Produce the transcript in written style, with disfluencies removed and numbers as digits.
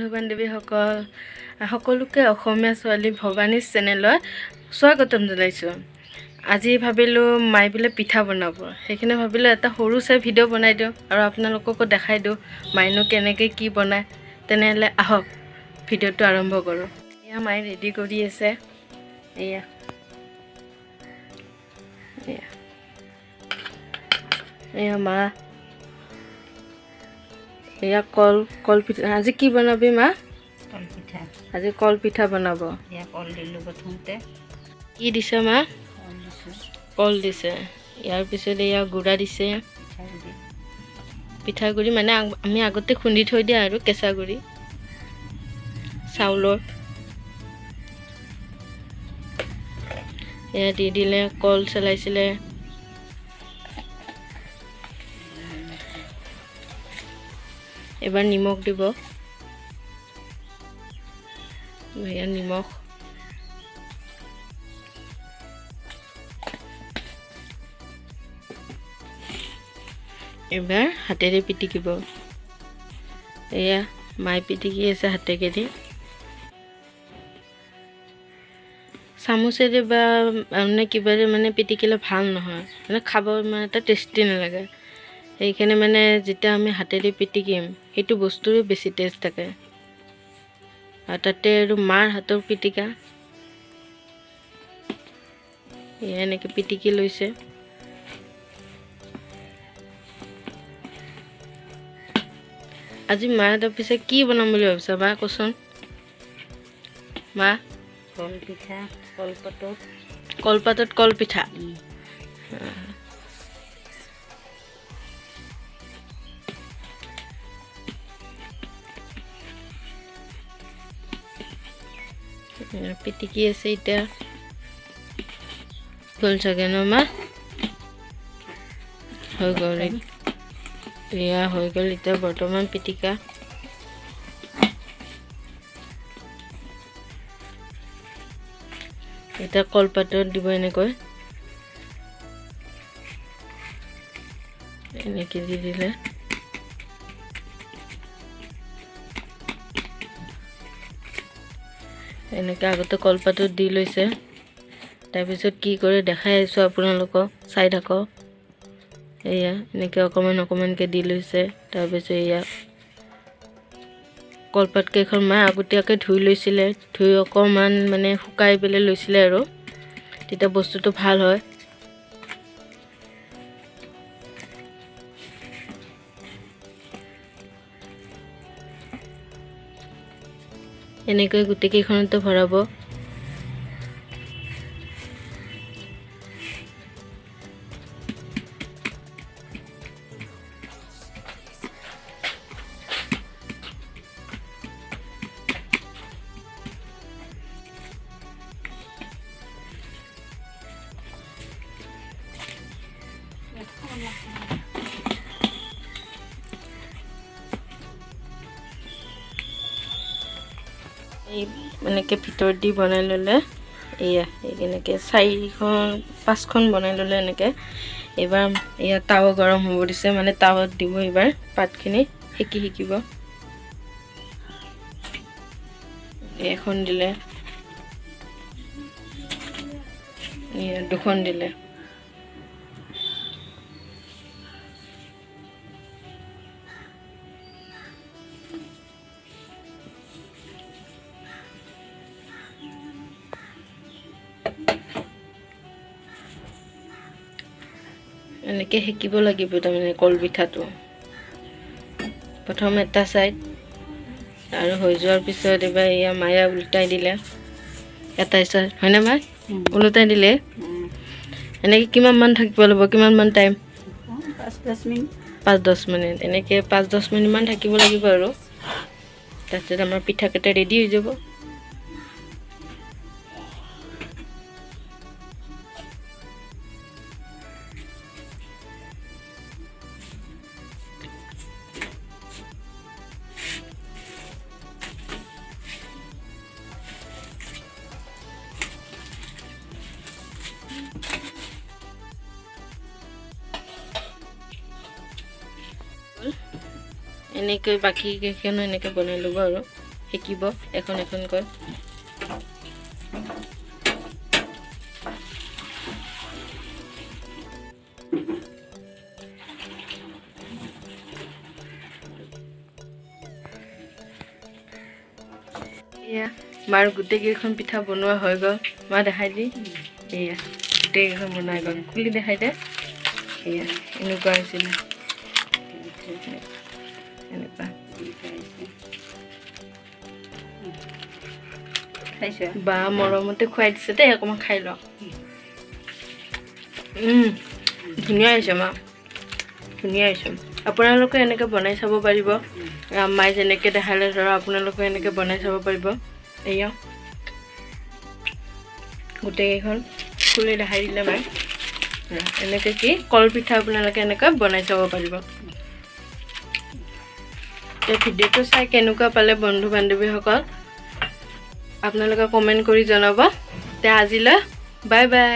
বন্ধু-বান্ধৱীসকল, সকলোকে অসমীয়া ছোৱালী ভৱানী চেনেলত স্বাগতম জনাইছোঁ। আজি ভাবিলোঁ মাই বোলে পিঠা বনাব, সেইকাৰণে ভাবিলোঁ এটা সৰু চাই ভিডিঅ' বনাই দিওঁ আৰু আপোনালোককো দেখাই দিওঁ মাইনো কেনেকৈ কি বনায়। তেনেহ'লে আহক ভিডিঅ'টো আৰম্ভ কৰোঁ। এয়া মায়ে ৰেডি কৰি আছে। এয়া এয়া এয়া মা, এয়া কলপিঠা। আজি কি বনাবি মা? কলপিঠা। আজি কলপিঠা বনাব। এয়া কল দিলোঁ প্ৰথমতে। কি দিছে মা? কল দিছোঁ। কল দিছে। ইয়াৰ পিছত এয়া গুড়া দিছে, পিঠাগুড়ি। পিঠাগুড়ি মানে আমি আগতে খুন্দি থৈ দিয়া আৰু কেঁচা গুড়ি চাউলৰ। এয়া দি দিলে, কল চলাইছিলে। এবাৰ নিমখ দিব। এয়া নিমখ। এবাৰ হাতেৰে পিটিকিব। এয়া মায়ে পিটিকি আছে হাতেৰে, চামুচেৰে বা মানে কিবাৰে মানে পিটিকিলে ভাল নহয়, মানে খাব ইমান এটা টেষ্টি নালাগে। সেইকাৰণে মানে যেতিয়া আমি হাতেৰে পিটিকিম সেইটো বস্তুৰে বেছি টেষ্ট থাকে। আৰু তাতে আৰু মাৰ হাতৰ পিটিকা। এয়া এনেকৈ পিটিকি লৈছে। আজি মাহঁতৰ পিছে কি বনাম বুলি ভাবিছা মা, কচোন মা? কলপিঠা, কলপাতত। কলপাতত কলপিঠা। পিটিকি আছে এতিয়া। গ'ল চাগে ন মা? হৈ গ'ল, এয়া হৈ গ'ল এতিয়া বৰ্তমান পিটিকা। এতিয়া কলপাতত দিব এনেকৈ, এনেকৈ দি দিলে। এনেকৈ আগতে কলপাতত দি লৈছে, তাৰপিছত কি কৰে দেখাই আছোঁ আপোনালোকক, চাই থাকক। এয়া এনেকৈ অকণমান অকণমানকৈ দি লৈছে। তাৰপিছত এয়া কলপাত কেইখন মায়ে আগতীয়াকৈ ধুই লৈছিলে, ধুই অকণমান মানে শুকাই পেলাই লৈছিলে আৰু তেতিয়া বস্তুটো ভাল হয়। এনেকৈ গোটেইকেইখনতে ভৰাব। এই এনেকৈ ভিতৰত দি বনাই ল'লে, এয়া এনেকৈ চাৰিখন পাঁচখন বনাই ল'লে এনেকৈ। এইবাৰ এয়া তাৱা গৰম হ'ব দিছে, মানে তাৱাত দিব এইবাৰ পাতখিনি সেকি শিকিব। এখন দিলে, এয়া দুখন দিলে। এনেকৈ সেকিব লাগিব তাৰমানে কলপিঠাটো প্ৰথম এটা ছাইড, আৰু হৈ যোৱাৰ পিছত এইবাৰ এয়া মায়ে ওলোটাই দিলে এটা ছাইড, হয়নে মা? ওলোটাই দিলে। এনেকৈ কিমানমান থাকিব লাগিব, কিমানমান টাইম? 5-10 মিনিট। 5-10 মিনিট, এনেকৈ 5-10 মিনিটমান থাকিব লাগিব আৰু। তাৰপিছত আমাৰ পিঠাকেইটা ৰেডি হৈ যাব। এনেকৈ বাকী কেইখনো এনেকৈ বনাই ল'ব আৰু। শিকিব এখন এখনকৈ। এয়া মাৰ গোটেইকেইখন পিঠা বনোৱা হৈ গ'ল। মা, দেখাই দি। এয়া গোটেইকেইখন বনাই গ'ল, খুলি দেখাই দে। এয়া এনেকুৱা হৈছিলে, এনেকুৱা। খাইছোঁ। বা মৰমতে খুৱাই দিছে দেই, অকণমান খাই লওঁ। ধুনীয়া হৈছে মা, ধুনীয়া হৈছে। আপোনালোকে এনেকৈ বনাই চাব পাৰিব, মায়ে যেনেকৈ দেখালে ধৰা আপোনালোকে এনেকৈ বনাই চাব পাৰিব। এয়া গোটেইকেইখন খুলি দেখাই দিলে মায়ে। এনেকৈ কি কলপিঠা আপোনালোকে এনেকৈ বনাই চাব পাৰিব। এই ভিডিঅ'টো চাই কেনেকুৱা পালে বন্ধু বান্ধৱীসকল, আপোনালোকে কমেণ্ট কৰি জনাব। তে আজিলৈ বাই বাই।